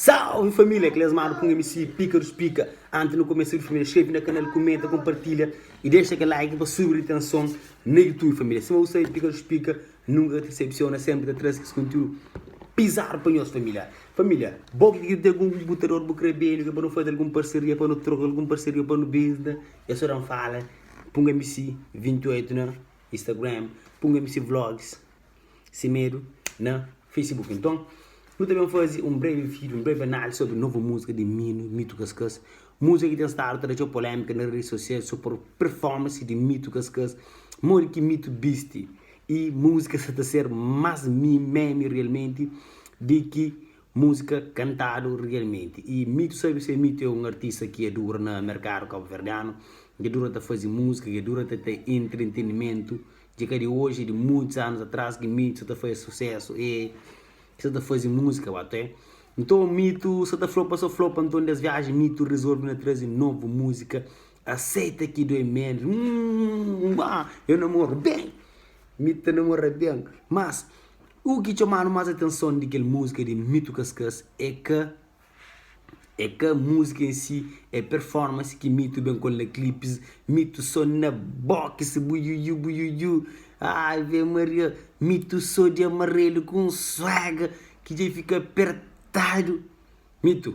Salve família, Clesmar ku MC Pika dos Pika. Antes nu kumesa vídeo família, inscreve na canal, comenta, compartilha e deixa aquele like pa subir retenção na YouTube família. Sima bu sabe, Pika dos Pika nunca te decepciona, sempre ta traze kes conteúdo bizarro pa nhos família. Família, bo ki ten algum computador bu kre bende, pa nu faze algum parceria, pa nu troca algum parceria, pa nu business, é só dan fala, Punga MC 28 na Instagram, Punga MC Vlogs. Semedo na Facebook. Nton, nu ta ben faze un brevi vídiu, un brevi análise sobri novu múzika di Mino, Mito Kaskas. Múzika ki ten stadu ta da txeu polémika na redi sosial sobri performance di Mito Kaskas, modi ki Mito bisti i múzika sa ta ser más meme realmenti di ki múzika kantadu realmenti. I Mito sabe se Mito é un artista ki é dura na merkadu kabuverdianu, ki dura ta faze múzika, ki dura ta ten entretenimentu. Dja ka di oji, é di muitus anus atrás ki Mito sa ta faze susésu e sa ta faze múzika ba te. Nton Mito sa ta flopa so flopa, nton des viaji Mito rizolve na traze novu múzika Aceita que dói menos Humm ah eu namoro bem, Mito ta namora bem Mas u ki txomadu más atenson di kel múzika di Mito Kaskas é ka É ka múzika em si, é performance ki Mito ben ku el na clipes, Mito so na boxe, buiuiu buiuiu, ave maria, Mito so di amarelo ku un swag ki dja fika apertadu. Mito,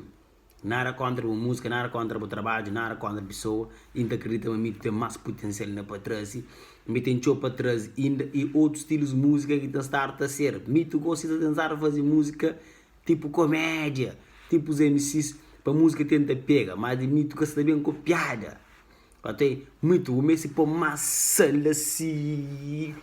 nada kontra bu múzika, nada kontra bu trabadju, nada kontra pesoa, i N ta kridita ma Mito ten más putensial inda pa traze, mi ten txeu pa traze inda i otus stilus múzika ki ten stadu ta ser. Mito gosi ta tentadu faze múzika Tipo komédia, tipo os MCs pa múzika tenta pega, mas di mito ka sta ben ku piada. Ate mito bu meste pô más sal asi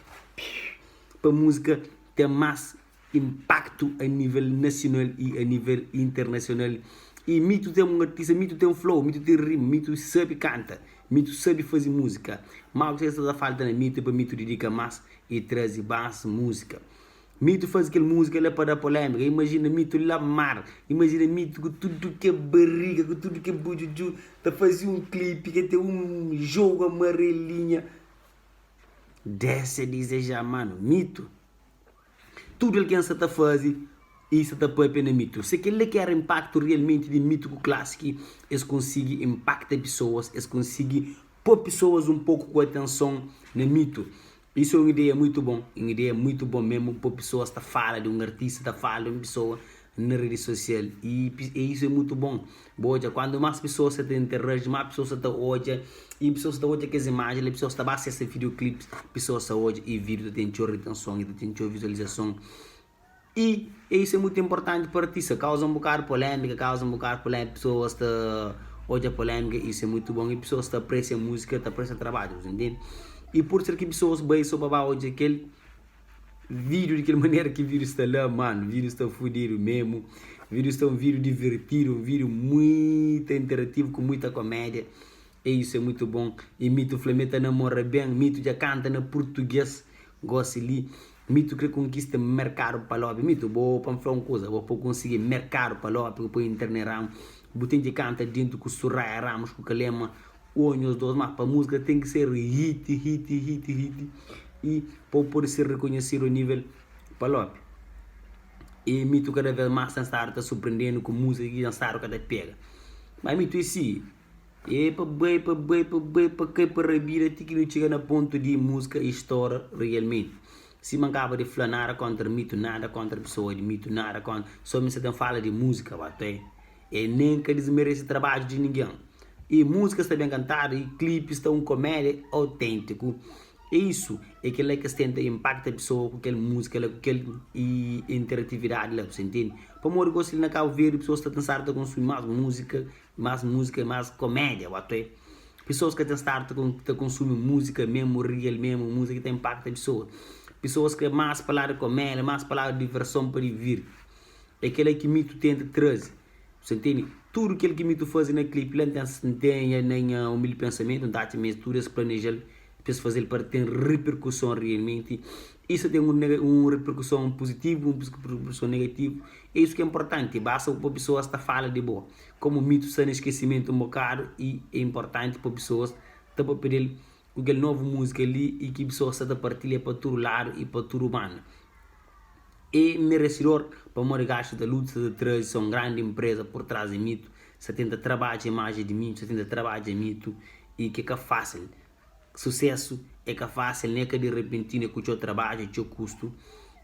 pa múzika ten más inpaktu a nível nasional i a nível internasional. I mito ten un artista, mito ten flow, mito ten rima, mito sabe kanta, mito sabe faze múzika. Má u ki sta ta falta na mito é pa mito didika más i traze más múzika. Mito faze kel múzika la pa da polémika Imajina Mito la mar Imajina Mito ku tudu ke bariga ku tudu ke budjudju ta faze un klipi ke ten un jogu amarelinha Dese a dizejar mano Mito tudu algen sa ta faze i sa ta papia na Mito Se kel la ki era inpaktu realmenti di Mito ku Classic es konsigi inpakta pesoas es konsigi po pesoas un poku ku atenson na Mito Isso é un ideia muito bom, un ideia muito bom mesmo pa pessoas ta fala di un artista, ta fala di un pessoa na rede social e isso é muito bom. Bo odja quando mais pessoas sa ta interage, mais pessoas sa ta odja e pessoas sa ta odja kes imagens la, pessoas ta ba acessa videoclips, pessoas sa odja e video ta ten txeu retenson e ta ten txeu visualizason. I isso é mutu inportanti pa artista, kauza un bokadu polémika, kauza un bokadu polémika, pesoas ta odja polémika, isso é mutu bon i pesoas ta apresia múzika, ta apresia trabadju, bu ntende? I pur ser ki pesoas bai so pa ba odja kel vídiu di kel manera ki vídiu sta la, manu, vídiu sta fudidu memu, vídiu sta un vídiu divertidu, un vídiu muita interativu ku muita komédia, e isso é mutu bon. I Mito fla ma el ta namora ben, Mito dja kanta na purtugês gosi li. Mito kre konkista merkadu pa lopi Mito bo pa N fla un kuza bo pa konsigi merkadu pa lopi ku pa internet ramo bu ten ki kanta dentu ku Suraya Ramos ku Kalema o nhos dos ma pa musika ten ki ser hit hit hit hit i pa bu pode ser rekonhesidu a nivel pa lopi e Mito kada vez mas ten stadu ta surprendenu ku musika ki ten stadu ka ta pega ma Mito e si. E pa bai, pa bai, pa bai, pa kai, pa rabida ti ki nu txiga na pontu di múzika i stora rialmenti. Sima N kaba di fla, nada kóntra mitu, nada kóntra pesoa di mitu, nada kóntra, sô mi sa ten fala di múzika ba ta e nen ka dismerese trabadju di ningen. I múzika sta ben kantadu i klipi sta un komédia auténtiku. É isu, é kel-la ki es tenta inpakta pesoa ku kel múzika la, ku kel interatividadi la, bu sa intende? Pamodi gosi li na Kabu Verdi pesoas sta pensadu ta konsumi más múzika Más múzika e más komédia watu é Pesoas ka ten stadu ta konsumi múzika memu real memu múzika ki ta inpakta pesoa Pesoas kre más pa ladu komédia más pa ladu diverson pa divirti É kela ki mi tu tenta traze Bu sa ntende? Tudu kel ki mi tu faze na klipi la N ten N ten na nha umildi pensamentu N ta atxa ma es tudu es planeja-l pa es faze-l pa ten riperkuson realmenti Isu ten un riperkuson puzitivu un riperkuson negativu É isu ki é inportanti basta pa pesoas ta fala di bo Komu mitu sta na eskesimentu un bokadu i é inportanti pa pesoas ta papia del ku kel novu múzika li i ki pesoas sta ta partilha pa tudu ladu i pa tudu banda. É meresidor pamodi gastu ta luta, sa ta traze sa un grandi inpreza por tras di Mito, sa tenta trabadja imaji di Mito, sa tenta trabadja Mito y ki é ka fásil. Susesu é ka fásil, nen é ka di repentinu, é ku txeu trabadju, txeu kustu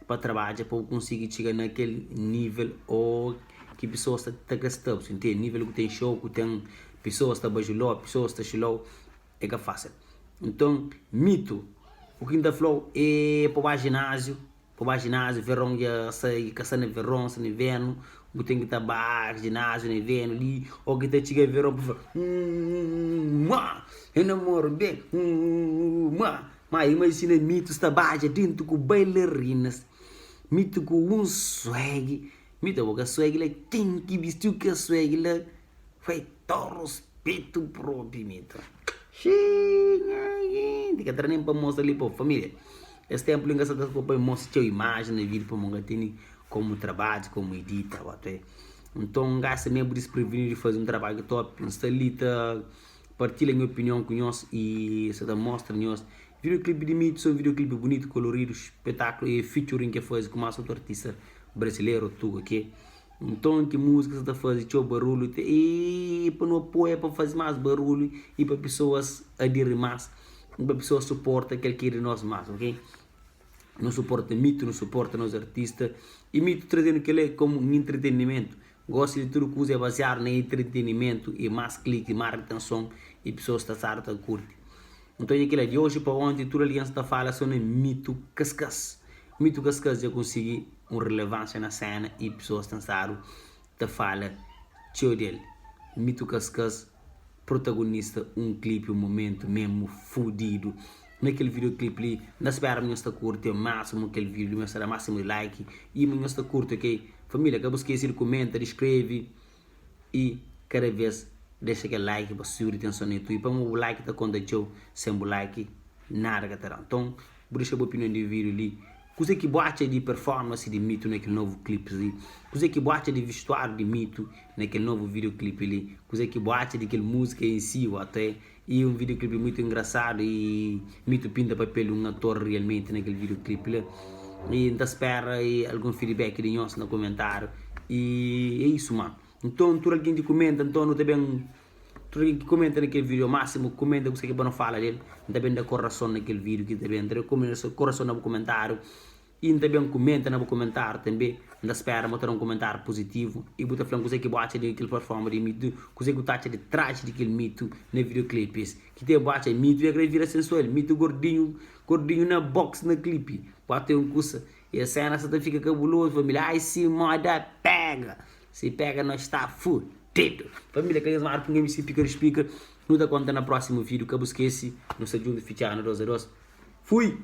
pa trabadja pa bu konsigi txiga na kel nível ô ki pesoas ta ta kre sta. Bu ntende? Nível ku ten xou, ku ten pesoas ta bajulou, pesoas ta xilou, é ka fásil. Nton, Mito, u ki N ta fla-u é pa bu ba jináziu. Pa ba jináziu, veron dja sai, ka sta na veron, sta na invernu, bu ten ki ta ba jináziu na invernu li, ô ki ta txiga veron bu fla, Umm-ma! Eu namoro ben, umm-ma! Ma imajina mitu sta badja dentu ku bailarinas, mitu ku un swag, mitu abo ka swag la, ten ki bistiu kel swag la, Foi to ruspetu propi mi ta. Xii nha genti ka tra nen pa mostra li pa familia. Es tempu li nka sa ta pa mostra txeu imajen na video pamo nka teni komu trabadja komu edita bota. Nton n gasta mesmu disprevinidu di fazi un trabadju top. N sta li ta partilha nha opinion ku nhos y sa ta mostra nhos video clip di mi son video clip bunitu koloridu spetaklu e featuring ke fazi ku mas otu artista brasileru tuga ke. Nton ki múzika sa ta faze txeu barulhu te i pa nu apoia pa faze más barulhu i pa pesoas adiri más i pa pesoas suporta kel ki é di nos más, ok? Nu suporta mito, nu suporta nos artista i mito trazenu kel-la komu un entretenimentu. Gosi di tudu kuza é baziadu na entretenimentu i más kliki, más ritenson i pesoas ta stadu ta kurti. Nton dja kel-la, di oji pa onti tudu algen sta fala so na Mito Kaskas. Mito Kaskas dja konsigi un relevansia na sena i pesoas ten stadu ta fala txeu di el. Mito Kaskas protagonista un klipi un momentu memu fudidu na kel videoclip li. N ta spera ma nhos ta kurti ao masimu kel video li, ma nhos ta da masimu di like i ma nhos ta kurti ok. Familia ka bu skese di kumenta, di skrebe. i kada vez dexa kel like pa subi ritenson na youtube pamodi bu like ta konta txeu sen bu like nada ka ta da nton bu dexa bu opinion di video li kuze ki bu atxa di performance di mito na kel novu clips li kuze ki bu atxa di vestuário di mito na kel novu video clip li kuze ki bu atxa di kel música em si o ate i un video clip muitu engrasadu i mito pinta papel di un ator realmenti na kel video clip la i nta spera algun feedback di nhos na komentariu i é isu ma nton tudu algen ki kumenta nton nu ta ben tudu algen ki kumenta na kel video masimu kumenta kuzê ki pa nu fala del nta ben da korason na kel video ki ta ben nta da korason na bu komentariu. I N ta ben kumenta na bu kumentáriu tanbê. N ta spera ma bu ta da un kumentáriu puzitivu i bu ta fla-m kuzê ki bu atxa di kel performa di mitu, kuzê ki bu ta atxa di traji di kel mitu na videoclipes. Ki te bu atxa mitu dja krê vira sensual, mitu gordinhu, gordinhu na box na clipe. Bu ata un kusa i es sena sa ta fika kabulozu família. Ai si moda pega! Si pega nós sta fudidu! Família, kel nhas marku nha MC Pika di Spika. Nu ta konta na prósimu vídiu. Ka bu skese, nu sta djuntu fitxadu na 2 a 2. Fui!